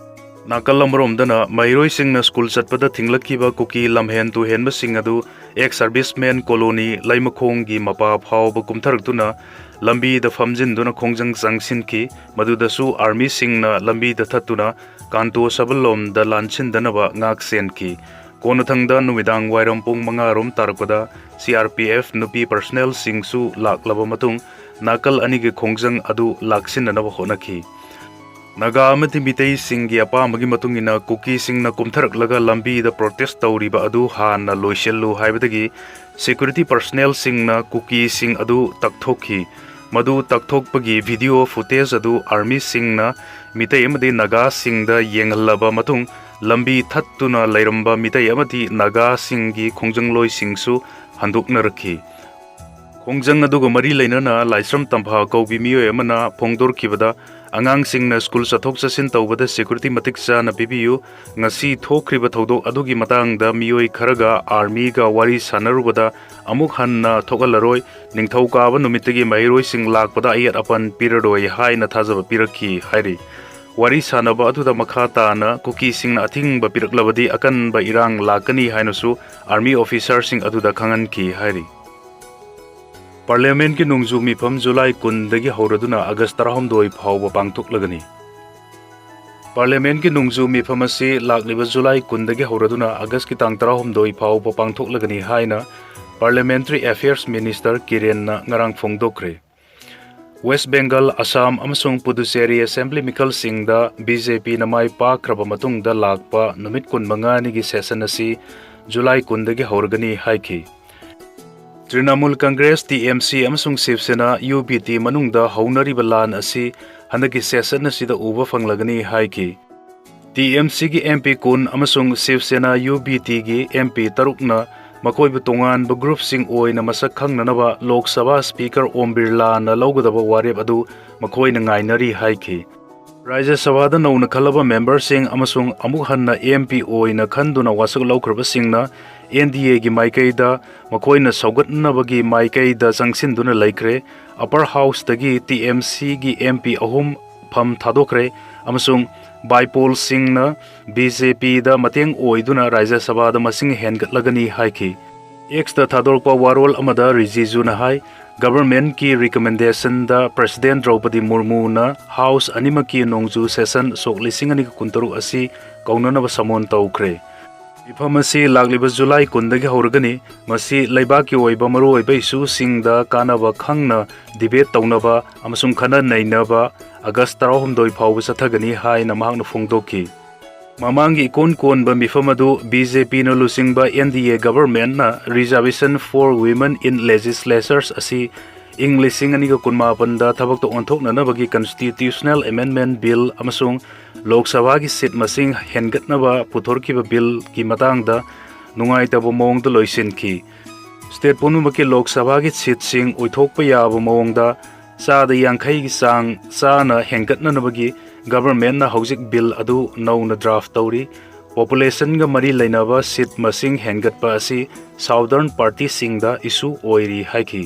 ꯅꯥꯀꯜ ꯑꯃꯔꯣꯝꯗꯅ ꯃꯍꯩꯔꯣꯏꯁꯤꯡꯅ ꯁ꯭ꯀꯨꯜ ꯆꯠꯄꯗ ꯊꯤꯡꯂꯛꯈꯤꯕ ꯀꯨꯀꯤ ꯂꯝꯍꯦꯟ ꯇꯨꯍꯦꯟꯕꯁꯤꯡ ꯑꯗꯨ ex serviceman colony ꯂꯩꯃꯈꯣꯡꯒꯤ ꯃꯄꯥ ꯐꯥꯎꯕ ꯀꯨꯝꯊꯔꯛꯇꯨꯅ ꯂꯝꯕꯤꯗ ꯐꯝꯖꯤꯟꯗꯨꯅ ꯈꯣꯡꯖꯪ ꯆꯪꯁꯤꯟꯈꯤ꯫ ꯃꯗꯨꯗꯁꯨ ꯑꯥꯔꯃꯤꯁꯤꯡꯅ ꯂꯝꯕꯤꯗ ꯊꯠꯇꯨꯅ ꯀꯥꯟꯇꯣ ꯁꯕꯜꯂꯣꯝꯗ ꯂꯥꯟꯁꯤꯟꯗꯅꯕ ꯉꯥꯛ ꯁꯦꯟꯈꯤ꯫ ꯀꯣꯟꯅꯊꯪꯗ ꯅꯨꯃꯤꯗꯥꯡ ꯋꯥꯏꯔꯝ ꯄꯨꯡ ꯃꯉꯥ ꯔꯣꯝ ꯇꯥꯔꯛꯄꯗ ꯁꯤ ꯑꯥꯔ ꯄꯤ ꯑꯦꯐ ꯅꯨꯄꯤ ꯄꯔꯁꯅꯦꯜꯁꯤꯡꯁꯨ ꯂꯥꯛꯂꯕ ꯃꯇꯨꯡ ꯅꯥꯀꯜ ꯑꯅꯤꯒꯤ ꯈꯣꯡꯖꯪ ꯑꯗꯨ ꯂꯥꯛꯁꯤꯟꯅꯅꯕ ꯍꯣꯠꯅꯈꯤ꯫ ꯅꯥꯒꯥ ꯑꯃꯗꯤ ꯃꯤꯇꯩꯁꯤꯡꯒꯤ ꯑꯄꯥꯝꯕꯒꯤ ꯃꯇꯨꯡ ꯏꯟꯅ ꯀꯨꯀꯤꯁꯤꯡꯅ ꯀꯨꯝꯊꯔꯛꯂꯒ ꯂꯝꯕꯤꯗ ꯄ꯭ꯔꯣꯇꯦꯁ ꯇꯧꯔꯤꯕ ꯑꯗꯨ ꯍꯥꯟꯅ ꯂꯣꯏꯁꯤꯜꯂꯨ ꯍꯥꯏꯕꯗꯒꯤ ꯁꯦꯀ꯭ꯌꯨꯔꯤꯇꯤ ꯄꯔꯁꯅꯦꯜꯁꯤꯡꯅ ꯀꯨꯀꯤꯁꯤꯡ ꯑꯗꯨ ꯇꯛꯊꯣꯛꯈꯤ꯫ ꯃꯗꯨ ꯇꯛꯊꯣꯛꯄꯒꯤ ꯚꯤꯗꯤꯑꯣ ꯐꯨꯇꯦꯖ ꯑꯗꯨ ꯑꯥꯔꯃꯤꯁꯤꯡꯅ ꯃꯤꯇꯩ ꯑꯃꯗꯤ ꯅꯥꯒꯥꯁꯤꯡꯗ ꯌꯦꯡꯍꯜꯂꯕ ꯃꯇꯨꯡ ꯂꯝꯕꯤ ꯊꯠꯇꯨꯅ ꯂꯩꯔꯝꯕ ꯃꯤꯇꯩ ꯑꯃꯗꯤ ꯅꯥꯒꯥꯁꯤꯡꯒꯤ ꯈꯣꯡꯖꯪꯂꯣꯏꯁꯤꯡꯁꯨ ꯍꯟꯗꯣꯛꯅꯔꯛꯈꯤ꯫ ꯈꯣꯡꯖꯪ ꯑꯗꯨꯒ ꯃꯔꯤ ꯂꯩꯅꯅ ꯂꯥꯏꯁ꯭ꯔꯝ ꯇꯝꯐꯥ ꯀꯧꯕꯤ ꯃꯤꯑꯣꯏ ꯑꯃꯅ ꯐꯣꯡꯗꯣꯔꯛꯈꯤꯕꯗ, ꯑꯉꯥꯡꯁꯤꯡꯅ ꯁ꯭ꯀꯨꯜ ꯆꯠꯊꯣꯛ ꯆꯠꯁꯤꯟ ꯇꯧꯕꯗ ꯁꯦꯀ꯭ꯌꯨꯔꯤꯇꯤ ꯃꯇꯤꯛ ꯆꯥꯅ ꯄꯤꯕꯤꯌꯨ꯫ ꯉꯁꯤ ꯊꯣꯛꯈ꯭ꯔꯤꯕ ꯊꯧꯗꯣꯛ ꯑꯗꯨꯒꯤ ꯃꯇꯥꯡꯗ ꯃꯤꯑꯣꯏ ꯈꯔꯒ ꯑꯥꯔꯃꯤꯒ ꯋꯥꯔꯤ ꯁꯥꯟꯅꯔꯨꯕꯗ ꯑꯃꯨꯛ ꯍꯟꯅ ꯊꯣꯛꯍꯜꯂꯔꯣꯏ꯫ ꯅꯤꯡꯊꯧꯀꯥꯕ ꯅꯨꯃꯤꯠꯇꯒꯤ ꯃꯍꯩꯔꯣꯏꯁꯤꯡ ꯂꯥꯛꯄꯗ ꯑꯌꯦꯠ ꯑꯄꯟ ꯄꯤꯔꯔꯣꯏ ꯍꯥꯏꯅ ꯊꯥꯖꯕ ꯄꯤꯔꯛꯈꯤ ꯍꯥꯏꯔꯤ꯫ ꯋꯥꯔꯤ ꯁꯥꯟꯅꯕ ꯑꯗꯨꯗ ꯃꯈꯥ ꯇꯥꯅ ꯀꯨꯀꯤꯁꯤꯡꯅ ꯑꯊꯤꯡꯕ ꯄꯤꯔꯛꯂꯕꯗꯤ ꯑꯀꯟꯕ ꯏꯔꯥꯡ ꯂꯥꯛꯀꯅꯤ ꯍꯥꯏꯅꯁꯨ ꯑꯥꯔꯃꯤ ꯑꯣꯐꯤꯁꯥꯔꯁꯤꯡ ꯑꯗꯨꯗ ꯈꯪꯍꯟꯈꯤ ꯍꯥꯏꯔꯤ꯫ ꯄꯥꯔꯂꯤꯌꯥꯃꯦꯟꯠꯀꯤ ꯅꯣꯡꯖꯨ ꯃꯤꯐꯝ ꯖꯨꯂꯥꯏ ꯀꯨꯟꯗꯒꯤ ꯍꯧꯔꯗꯨꯅ ꯑꯥꯒꯁ ꯇꯔꯥꯍꯨꯝꯗꯣꯏ ꯐꯥꯎꯕ ꯄꯥꯡꯊꯣꯛꯂꯒꯅꯤ꯫ ꯄꯥꯔꯂꯤꯌꯥꯃꯦꯟꯠꯀꯤ ꯅꯣꯡꯖꯨ ꯃꯤꯐꯝ ꯑꯁꯤ ꯂꯥꯛꯂꯤꯕ ꯖꯨꯂꯥꯏ ꯀꯨꯟꯗꯒꯤ ꯍꯧꯔꯗꯨꯅ ꯑꯥꯒꯁꯀꯤ ꯇꯥꯡ ꯇꯔꯥꯍꯨꯝꯗꯣꯏ ꯐꯥꯎꯕ ꯄꯥꯡꯊꯣꯛꯂꯒꯅꯤ ꯍꯥꯏꯅ Parliamentary Affairs Minister ꯀꯤꯔꯦꯟꯅ ꯉꯔꯥꯡ ꯐꯣꯡꯗꯣꯛꯈ꯭ꯔꯦ꯫ ꯋꯦꯁ꯭ꯠ ꯕꯦꯡꯒꯜ, ꯑꯁꯥꯝ ꯑꯃꯁꯨꯡ ꯄꯨꯗꯨꯆꯦꯔꯤ ꯑꯦꯁꯦꯝꯕ꯭ꯂꯤ ꯃꯤꯈꯜꯁꯤꯡꯗ ꯕꯤ ꯖꯦ ꯄꯤꯅ ꯃꯥꯏ ꯄꯥꯛꯈ꯭ꯔꯕ ꯃꯇꯨꯡꯗ ꯂꯥꯛꯄ ꯅꯨꯃꯤꯠ ꯀꯨꯟꯃꯉꯥꯅꯤꯒꯤ ꯁꯦꯁꯟ ꯑꯁꯤ ꯖꯨꯂꯥꯏ ꯀꯨꯟꯗꯒꯤ ꯍꯧꯔꯒꯅꯤ ꯍꯥꯏꯈꯤ꯫ Trinamool Congress, T M C ꯑꯃꯁꯨꯡ ꯁꯤꯕ ꯁꯦꯅꯥ, ꯌꯨ ꯕꯤ ꯇꯤ, ꯃꯅꯨꯡꯗ ꯍꯧꯅꯔꯤꯕ ꯂꯥꯟ ꯑꯁꯤ ꯍꯟꯗꯛꯀꯤ ꯁꯦꯁꯟ ꯑꯁꯤꯗ ꯎꯕ ꯐꯪꯂꯒꯅꯤ ꯍꯥꯏꯈꯤ꯫ ꯇꯤ ꯑꯦꯝ ꯁꯤꯒꯤ ꯑꯦꯝ ꯄꯤ ꯀꯨꯟ ꯑꯃꯁꯨꯡ ꯁꯤꯕ ꯁꯦꯅꯥ ꯌꯨ ꯕꯤ ꯇꯤꯒꯤ ꯑꯦꯝ ꯄꯤ ꯇꯔꯨꯛꯅ ꯃꯈꯣꯏꯕꯨ ꯇꯣꯉꯥꯟꯕ ꯒ꯭ꯔꯨꯞꯁꯤꯡ ꯑꯣꯏꯅ ꯃꯁꯛ ꯈꯪꯅꯅꯕ ꯂꯣꯛ ꯁꯚꯥ ꯁ꯭ꯄꯤꯀꯔ ꯑꯣꯝ ꯕꯤꯔꯂꯥꯅ ꯂꯧꯒꯗꯕ ꯋꯥꯔꯦꯞ ꯑꯗꯨ ꯃꯈꯣꯏꯅ ꯉꯥꯏꯅꯔꯤ ꯍꯥꯏꯈꯤ꯫ ꯔꯥꯖ꯭ꯌ ꯁꯚꯥꯗ ꯅꯧꯅ ꯈꯜꯂꯕ ꯃꯦꯝꯕꯔꯁꯤꯡ ꯑꯃꯁꯨꯡ ꯑꯃꯨꯛ ꯍꯟꯅ ꯑꯦꯝ ꯄꯤ ꯑꯣꯏꯅ ꯈꯟꯗꯨꯅ ꯋꯥꯁꯛ ꯂꯧꯈ꯭ꯔꯕꯁꯤꯡꯅ ꯑꯦꯟ ꯗꯤ ꯑꯦꯒꯤ ꯃꯥꯏꯀꯩꯗ ꯃꯈꯣꯏꯅ ꯁꯧꯒꯠꯅꯕꯒꯤ ꯃꯥꯏꯀꯩꯗ ꯆꯪꯁꯤꯟꯗꯨꯅ ꯂꯩꯈ꯭ꯔꯦ꯫ ꯑꯄꯔ ꯍꯥꯎꯁꯇꯒꯤ ꯇꯤ ꯑꯦꯝ ꯁꯤꯒꯤ ꯑꯦꯝ ꯄꯤ ꯑꯍꯨꯝ ꯐꯝ ꯊꯥꯗꯣꯛꯈ꯭ꯔꯦ ꯑꯃꯁꯨꯡ ꯕꯥꯏꯄꯣꯜꯁꯤꯡꯅ ꯕꯤ ꯖꯦ ꯄꯤꯗ ꯃꯇꯦꯡ ꯑꯣꯏꯗꯨꯅ ꯔꯥꯖ꯭ꯌ ꯁꯚꯥꯗ ꯃꯁꯤꯡ ꯍꯦꯟꯒꯠꯂꯒꯅꯤ ꯍꯥꯏꯈꯤ꯫ ꯑꯦꯛꯁꯇ ꯊꯥꯗꯣꯔꯛꯄ ꯋꯥꯔꯣꯜ ꯑꯃꯗ ꯔꯤꯖꯤꯖꯨꯅ ꯍꯥꯏ, ꯒꯚꯔꯟꯃꯦꯟꯠꯀꯤ ꯔꯤꯀꯃꯦꯟꯗꯦꯁꯟꯗ ꯄ꯭ꯔꯦꯁꯤꯗꯦꯟꯠ ꯗ꯭ꯔꯧꯄꯗꯤ ꯃꯨꯔꯃꯨꯅ ꯍꯥꯎꯁ ꯑꯅꯤꯃꯛꯀꯤ ꯅꯣꯡꯖꯨ ꯁꯦꯁꯟ ꯁꯣꯛ ꯂꯤꯁꯤꯡ ꯑꯅꯤꯒ ꯀꯨꯟꯇꯔꯨꯛ ꯑꯁꯤ ꯀꯧꯅꯅꯕ ꯁꯃꯣꯟ ꯇꯧꯈ꯭ꯔꯦ꯫ ꯃꯤꯐꯝ ꯑꯁꯤ ꯂꯥꯛꯂꯤꯕ ꯖꯨꯂꯥꯏ ꯀꯨꯟꯗꯒꯤ ꯍꯧꯔꯒꯅꯤ꯫ ꯃꯁꯤ ꯂꯩꯕꯥꯛꯀꯤ ꯑꯣꯏꯕ ꯃꯔꯨꯑꯣꯏꯕ ꯏꯁꯨꯁꯤꯡꯗ ꯀꯥꯟꯅꯕ ꯈꯪꯅ ꯗꯤꯕꯦꯠ ꯇꯧꯅꯕ ꯑꯃꯁꯨꯡ ꯈꯟꯅ ꯅꯩꯅꯕ ꯑꯥꯒꯁ ꯇꯔꯥꯍꯨꯝꯗꯣꯏ ꯐꯥꯎꯕ ꯆꯠꯊꯒꯅꯤ ꯍꯥꯏꯅ ꯃꯍꯥꯛꯅ ꯐꯣꯡꯗꯣꯛꯈꯤ꯫ ꯃꯃꯥꯡꯒꯤ ꯏꯀꯣꯟ ꯀꯣꯟꯕ ꯃꯤꯐꯝ ꯑꯗꯨ ꯕꯤ ꯖꯦ ꯄꯤꯅ ꯂꯨꯆꯤꯡꯕ ꯑꯦꯟ ꯗꯤ ꯑꯦ ꯒꯚꯔꯟꯃꯦꯟꯠꯅ Reservation for Women in Legislatures ꯑꯁꯤ ꯏꯪ ꯂꯤꯁꯤꯡ ꯑꯅꯤꯒ ꯀꯨꯟꯃꯥꯄꯟꯗ ꯊꯕꯛꯇ ꯑꯣꯟꯊꯣꯛꯅꯅꯕꯒꯤ ꯀꯟꯁꯇꯤꯇ꯭ꯌꯨꯁꯅꯦꯜ ꯑꯦꯃꯦꯟꯗꯃꯦꯟꯠ ꯕꯤꯜ ꯑꯃꯁꯨꯡ ꯂꯣꯛ ꯁꯚꯥꯒꯤ ꯁꯤꯠ ꯃꯁꯤꯡ ꯍꯦꯟꯒꯠꯅꯕ ꯄꯨꯊꯣꯔꯛꯈꯤꯕ ꯕꯤꯜꯒꯤ ꯃꯇꯥꯡꯗ ꯅꯨꯡꯉꯥꯏꯇꯕ ꯃꯑꯣꯡꯗ ꯂꯣꯏꯁꯤꯟꯈꯤ꯫ ꯁ꯭ꯇꯦꯠ ꯄꯨꯝꯅꯃꯛꯀꯤ ꯂꯣꯛ ꯁꯚꯥꯒꯤ ꯁꯤꯠꯁꯤꯡ ꯑꯣꯏꯊꯣꯛꯄ ꯌꯥꯕ ꯃꯑꯣꯡꯗ ꯆꯥꯗ ꯌꯥꯡꯈꯩꯒꯤ ꯆꯥꯡ ꯆꯥꯅ ꯍꯦꯟꯒꯠꯅꯅꯕꯒꯤ ꯒꯚꯔꯟꯃꯦꯟꯠꯅ ꯍꯧꯖꯤꯛ ꯕꯤꯜ ꯑꯗꯨ ꯅꯧꯅ ꯗ꯭ꯔꯥꯐ ꯇꯧꯔꯤ꯫ ꯄꯣꯄꯨꯂꯦꯁꯟꯒ ꯃꯔꯤ ꯂꯩꯅꯕ ꯁꯤꯠ ꯃꯁꯤꯡ ꯍꯦꯟꯒꯠꯄ ꯑꯁꯤ ꯁꯥꯎꯗꯔꯟ ꯄꯥꯔꯇꯤꯁꯤꯡꯗ ꯏꯁꯨ ꯑꯣꯏꯔꯤ ꯍꯥꯏꯈꯤ꯫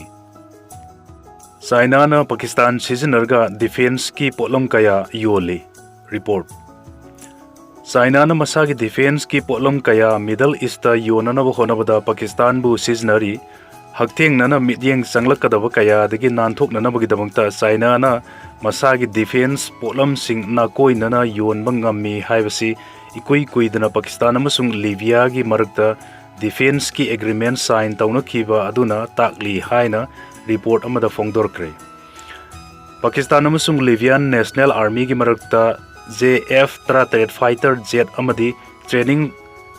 ꯆꯥꯏꯅꯥꯅ ꯄꯥꯀꯤꯁꯇꯥꯟ ꯁꯤꯖꯤꯟꯅꯔꯒ ꯗꯤꯐꯦꯟꯁꯀꯤ ꯄꯣꯠꯂꯝ ꯀꯌꯥ ꯌꯣꯜꯂꯤ꯫ ꯔꯤꯄꯣꯔꯠ꯫ ꯆꯥꯏꯅꯥꯅ ꯃꯁꯥꯒꯤ ꯗꯤꯐꯦꯟꯁꯀꯤ ꯄꯣꯠꯂꯝ ꯀꯌꯥ ꯃꯤꯗꯜ ꯏꯁꯇ ꯌꯣꯟꯅꯅꯕ ꯍꯣꯠꯅꯕꯗ ꯄꯥꯀꯤꯁꯇꯥꯟꯕꯨ ꯁꯤꯖꯤꯟꯅꯔꯤ꯫ ꯍꯛꯊꯦꯡꯅꯅ ꯃꯤꯠꯌꯦꯡ ꯆꯪꯂꯛꯀꯗꯕ ꯀꯌꯥꯗꯒꯤ ꯅꯥꯟꯊꯣꯛꯅꯅꯕꯒꯤꯗꯃꯛꯇ ꯆꯥꯏꯅꯥꯅ ꯃꯁꯥꯒꯤ ꯗꯤꯐꯦꯟꯁ ꯄꯣꯠꯂꯝꯁꯤꯡ ꯅꯥꯀꯣꯏꯅꯅ ꯌꯣꯟꯕ ꯉꯝꯃꯤ ꯍꯥꯏꯕꯁꯤ ꯏꯀꯨꯏ ꯀꯨꯏꯗꯅ ꯄꯥꯀꯤꯁꯇꯥꯟ ꯑꯃꯁꯨꯡ ꯂꯤꯕꯤꯌꯥꯒꯤ ꯃꯔꯛꯇ ꯗꯤꯐꯦꯟꯁꯀꯤ ꯑꯦꯒ꯭ꯔꯤꯃꯦꯟ ꯁꯥꯏꯟ ꯇꯧꯅꯈꯤꯕ ꯑꯗꯨꯅ ꯇꯥꯛꯂꯤ ꯍꯥꯏꯅ ꯔꯤꯄꯣꯔꯠ ꯑꯃꯗ ꯐꯣꯡꯗꯣꯔꯛꯈ꯭ꯔꯦ꯫ ꯄꯥꯀꯤꯁꯇꯥꯟ ꯑꯃꯁꯨꯡ ꯂꯤꯕꯤꯌꯥꯟ ꯅꯦꯁꯅꯦꯜ ꯑꯥꯔꯃꯤꯒꯤ ꯃꯔꯛꯇ ꯖꯦ ꯑꯦꯐ ꯇꯔꯥꯇꯔꯦꯠ ꯐꯥꯏꯇꯔ ꯖꯦꯠ ꯑꯃꯗꯤ ꯇ꯭ꯔꯦꯅꯤꯡ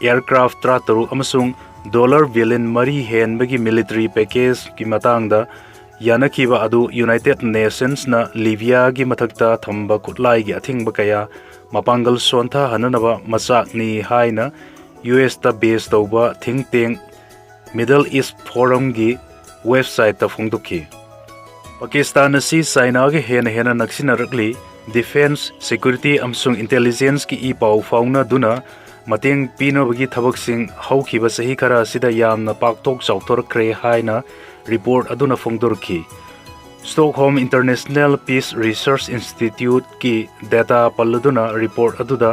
ꯑꯦꯌꯔꯀ꯭ꯔꯥꯐ ꯇꯔꯥꯇꯔꯨꯛ ꯑꯃꯁꯨꯡ ꯗꯣꯂꯔ ꯕꯤꯂꯤꯌꯟ ꯃꯔꯤ ꯍꯦꯟꯕꯒꯤ ꯃꯤꯂꯤꯇꯔꯤ ꯄꯦꯀꯦꯖꯀꯤ ꯃꯇꯥꯡꯗ ꯌꯥꯅꯈꯤꯕ ꯑꯗꯨ ꯌꯨꯅꯥꯏꯇꯦꯗ ꯅꯦꯁꯟꯁꯅ ꯂꯤꯕꯤꯌꯥꯒꯤ ꯃꯊꯛꯇ ꯊꯝꯕ ꯈꯨꯠꯂꯥꯏꯒꯤ ꯑꯊꯤꯡꯕ ꯀꯌꯥ ꯃꯄꯥꯡꯒꯜ ꯁꯣꯟꯊꯍꯟꯅꯅꯕ ꯃꯆꯥꯛꯅꯤ ꯍꯥꯏꯅ ꯌꯨ ꯑꯦꯁꯇ ꯕꯦꯁ ꯇꯧꯕ ꯊꯤꯡ ꯇꯦꯡ ꯃꯤꯗꯜ ꯏꯁ ꯐꯣꯔꯝꯒꯤ ꯋꯦꯕꯁꯥꯏꯠꯇ ꯐꯣꯡꯗꯣꯛꯈꯤ꯫ ꯄꯥꯀꯤꯁꯇꯥꯟ ꯑꯁꯤ ꯆꯥꯏꯅꯥꯒ ꯍꯦꯟꯅ ꯍꯦꯟꯅ ꯅꯛꯁꯤꯟꯅꯔꯛꯂꯤ꯫ ꯗꯤꯐꯦꯟꯁ, ꯁꯦꯀ꯭ꯌꯨꯔꯤꯇꯤ ꯑꯃꯁꯨꯡ ꯏꯟꯇꯦꯂꯤꯖꯦꯟꯁꯀꯤ ꯏ ꯄꯥꯎ ꯐꯥꯎꯅꯗꯨꯅ ꯃꯇꯦꯡ ꯄꯤꯅꯕꯒꯤ ꯊꯕꯛꯁꯤꯡ ꯍꯧꯈꯤꯕ ꯆꯍꯤ ꯈꯔ ꯑꯁꯤꯗ ꯌꯥꯝꯅ ꯄꯥꯛꯊꯣꯛ ꯆꯥꯎꯊꯣꯔꯛꯈ꯭ꯔꯦ ꯍꯥꯏꯅ ꯔꯤꯄꯣꯔꯠ ꯑꯗꯨꯅ ꯐꯣꯡꯗꯣꯔꯛꯈꯤ꯫ ꯁ꯭ꯇꯣꯛꯍꯣꯝ ꯏꯟꯇꯔꯅꯦꯁꯅꯦꯜ ꯄꯤꯁ ꯔꯤꯁꯔꯆ ꯏꯟꯁꯇꯤꯇ꯭ꯌꯨꯠꯀꯤ ꯗꯦꯇꯥ ꯄꯜꯂꯗꯨꯅ ꯔꯤꯄꯣꯔꯠ ꯑꯗꯨꯗ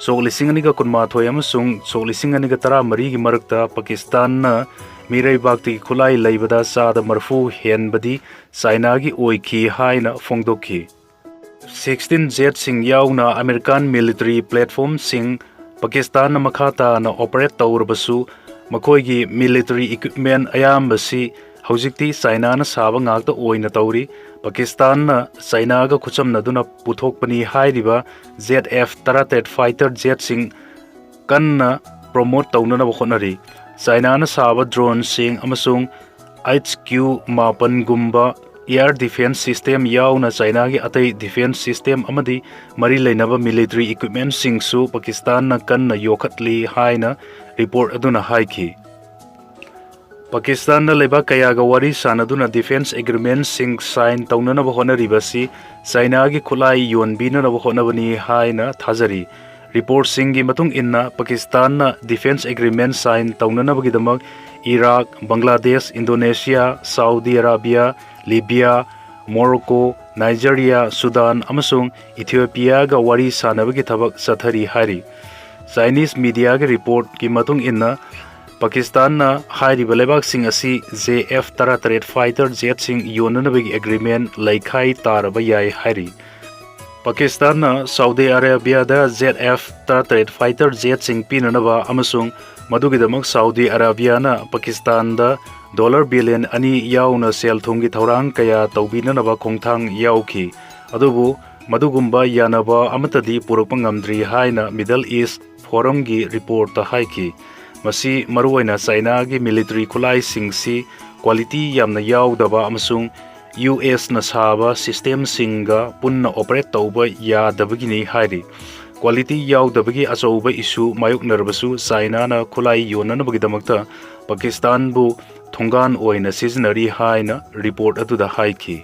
ꯁꯣꯛ ꯂꯤꯁꯤꯡ ꯑꯅꯤꯒ ꯀꯨꯟꯃꯥꯊꯣꯏ ꯑꯃꯁꯨꯡ ꯁꯣꯛ ꯂꯤꯁꯤꯡ ꯑꯅꯤꯒ ꯇꯔꯥꯃꯔꯤꯒꯤ ꯃꯔꯛꯇ ꯄꯥꯀꯤꯁꯇꯥꯟꯅ ꯃꯤꯔꯩꯕꯥꯛꯇꯒꯤ ꯈꯨꯠꯂꯥꯏ ꯂꯩꯕꯗ ꯆꯥꯗ ꯃꯔꯤꯐꯨ ꯍꯦꯟꯕꯗꯤ ꯆꯥꯏꯅꯥꯒꯤ ꯑꯣꯏꯈꯤ ꯍꯥꯏꯅ ꯐꯣꯡꯗꯣꯛꯈꯤ꯫ ꯁꯤꯛꯁꯇꯤꯟ ꯖꯦꯠꯁꯤꯡ ꯌꯥꯎꯅ ꯑꯃꯦꯔꯤꯀꯥꯟ ꯃꯤꯂꯤꯇꯔꯤ ꯄ꯭ꯂꯦꯠꯐꯣꯝꯁꯤꯡ ꯄꯥꯀꯤꯁꯇꯥꯟꯅ ꯃꯈꯥ ꯇꯥꯅ ꯑꯣꯄꯔꯦꯠ ꯇꯧꯔꯕꯁꯨ, ꯃꯈꯣꯏꯒꯤ ꯃꯤꯂꯤꯇꯔꯤ ꯏꯀ꯭ꯋꯤꯞꯃꯦꯟ ꯑꯌꯥꯝꯕꯁꯤ ꯍꯧꯖꯤꯛꯇꯤ ꯆꯥꯏꯅꯥꯅ ꯁꯥꯕ ꯉꯥꯛꯇ ꯑꯣꯏꯅ ꯇꯧꯔꯤ꯫ ꯄꯥꯀꯤꯁꯇꯥꯟꯅ ꯆꯥꯏꯅꯥꯒ ꯈꯨꯠꯁꯝꯅꯗꯨꯅ ꯄꯨꯊꯣꯛꯄꯅꯤ ꯍꯥꯏꯔꯤꯕ ꯖꯦꯠ ꯑꯦꯐ ꯇꯔꯥꯇꯔꯦꯠ ꯐꯥꯏꯇꯔ ꯖꯦꯠꯁꯤꯡ ꯀꯟꯅ ꯄ꯭ꯔꯣꯃꯣꯠ ꯇꯧꯅꯅꯕ ꯍꯣꯠꯅꯔꯤ꯫ ꯆꯥꯏꯅꯥꯅ ꯁꯥꯕ ꯗ꯭ꯔꯣꯟꯁꯤꯡ ꯑꯃꯁꯨꯡ ꯑꯩꯆ ꯀ꯭ꯌꯨ ꯃꯥꯄꯟꯒꯨꯝꯕ ꯑꯦꯌꯔ ꯗꯤꯐꯦꯟꯁ ꯁꯤꯁꯇꯦꯝ ꯌꯥꯎꯅ ꯆꯥꯏꯅꯥꯒꯤ ꯑꯇꯩ ꯗꯤꯐꯦꯟꯁ ꯁꯤꯁꯇꯦꯝ ꯑꯃꯗꯤ ꯃꯔꯤ ꯂꯩꯅꯕ ꯃꯤꯂꯤꯇꯔꯤ ꯏꯀ꯭ꯋꯤꯞꯃꯦꯟꯁꯤꯡꯁꯨ ꯄꯥꯀꯤꯁꯇꯥꯟꯅ ꯀꯟꯅ ꯌꯣꯛꯈꯠꯂꯤ ꯍꯥꯏꯅ ꯔꯤꯄꯣꯔꯠ ꯑꯗꯨꯅ ꯍꯥꯏꯈꯤ꯫ ꯄꯥꯀꯤꯁꯇꯥꯟꯅ ꯂꯩꯕꯥꯛ ꯀꯌꯥꯒ ꯋꯥꯔꯤ ꯁꯥꯟꯅꯗꯨꯅ defence agreementꯁꯤꯡ sign ꯇꯧꯅꯅꯕ ꯍꯣꯠꯅꯔꯤꯕꯁꯤ ꯆꯥꯏꯅꯥꯒꯤ ꯈꯨꯠꯂꯥꯏ ꯌꯣꯟꯕꯤꯅꯅꯕ ꯍꯣꯠꯅꯕꯅꯤ ꯍꯥꯏꯅ ꯊꯥꯖꯔꯤ꯫ Reportꯁꯤꯡꯒꯤ ꯃꯇꯨꯡ ꯏꯟꯅ, ꯄꯥꯀꯤꯁꯇꯥꯟꯅ defence agreement sign ꯇꯧꯅꯅꯕꯒꯤꯗꯃꯛ Iraq, Bangladesh, Indonesia, Saudi Arabia, Libya, Morocco, Nigeria, Sudan ꯑꯃꯁꯨꯡ ꯏꯊꯤꯑꯣꯄꯤꯌꯥꯒ ꯋꯥꯔꯤ ꯁꯥꯟꯅꯕꯒꯤ ꯊꯕꯛ ꯆꯠꯊꯔꯤ ꯍꯥꯏꯔꯤ꯫ Chinese mediaꯒꯤ reportꯀꯤ ꯃꯇꯨꯡ ꯏꯟꯅ, ꯄꯥꯀꯤꯁꯇꯥꯟꯅ ꯍꯥꯏꯔꯤꯕ ꯂꯩꯕꯥꯛꯁꯤꯡ ꯑꯁꯤ J F ꯇꯔꯥꯇꯔꯦꯠ fighter jetꯁꯤꯡ ꯌꯣꯟꯅꯅꯕꯒꯤ agreement ꯂꯩꯈꯥꯏ ꯇꯥꯔꯕ ꯌꯥꯏ ꯍꯥꯏꯔꯤ꯫ ꯄꯥꯀꯤꯁꯇꯥꯟꯅ ꯁꯥꯎꯗꯤ ꯑꯔꯥꯕꯤꯌꯥꯗ J F ꯇꯔꯥꯇꯔꯦꯠ fighter jetꯁꯤꯡ ꯄꯤꯅꯅꯕ ꯑꯃꯁꯨꯡ ꯃꯗꯨꯒꯤꯗꯃꯛ ꯁꯥꯎꯗꯤ ꯑꯔꯥꯕꯤꯌꯥꯅ ꯄꯥꯀꯤꯁꯇꯥꯟꯗ dollar billion ꯑꯅꯤ ꯌꯥꯎꯅ ꯁꯦꯜ ꯊꯨꯝꯒꯤ ꯊꯧꯔꯥꯡ ꯀꯌꯥ ꯇꯧꯕꯤꯅꯅꯕ ꯈꯣꯡꯊꯥꯡ ꯌꯥꯎꯈꯤ꯫ ꯑꯗꯨꯕꯨ ꯃꯗꯨꯒꯨꯝꯕ ꯌꯥꯅꯕ ꯑꯃꯠꯇꯗꯤ ꯄꯨꯔꯛꯄ ꯉꯝꯗ꯭ꯔꯤ ꯍꯥꯏꯅ Middle East Forumꯒꯤ reportꯇ ꯍꯥꯏꯈꯤ꯫ ꯃꯁꯤ ꯃꯔꯨꯑꯣꯏꯅ ꯆꯥꯏꯅꯥꯒꯤ military ꯈꯨꯠꯂꯥꯏꯁꯤꯡꯁꯤ quality ꯌꯥꯝꯅ ꯌꯥꯎꯗꯕ ꯑꯃꯁꯨꯡ U Sꯅ ꯁꯥꯕ systemꯁꯤꯡꯒ ꯄꯨꯟꯅ operate ꯇꯧꯕ ꯌꯥꯗꯕꯒꯤꯅꯤ ꯍꯥꯏꯔꯤ꯫ Quality ꯌꯥꯎꯗꯕꯒꯤ ꯑꯆꯧꯕ issue ꯃꯥꯌꯣꯛꯅꯔꯕꯁꯨ, ꯆꯥꯏꯅꯥꯅ ꯈꯨꯠꯂꯥꯏ ꯌꯣꯟꯅꯅꯕꯒꯤꯗꯃꯛꯇ ꯄꯥꯀꯤꯁꯇꯥꯟꯕꯨ ꯊꯣꯡꯒꯥꯟ ꯑꯣꯏꯅ ꯁꯤꯖꯤꯟꯅꯔꯤ ꯍꯥꯏꯅ report ꯑꯗꯨꯗ ꯍꯥꯏꯈꯤ꯫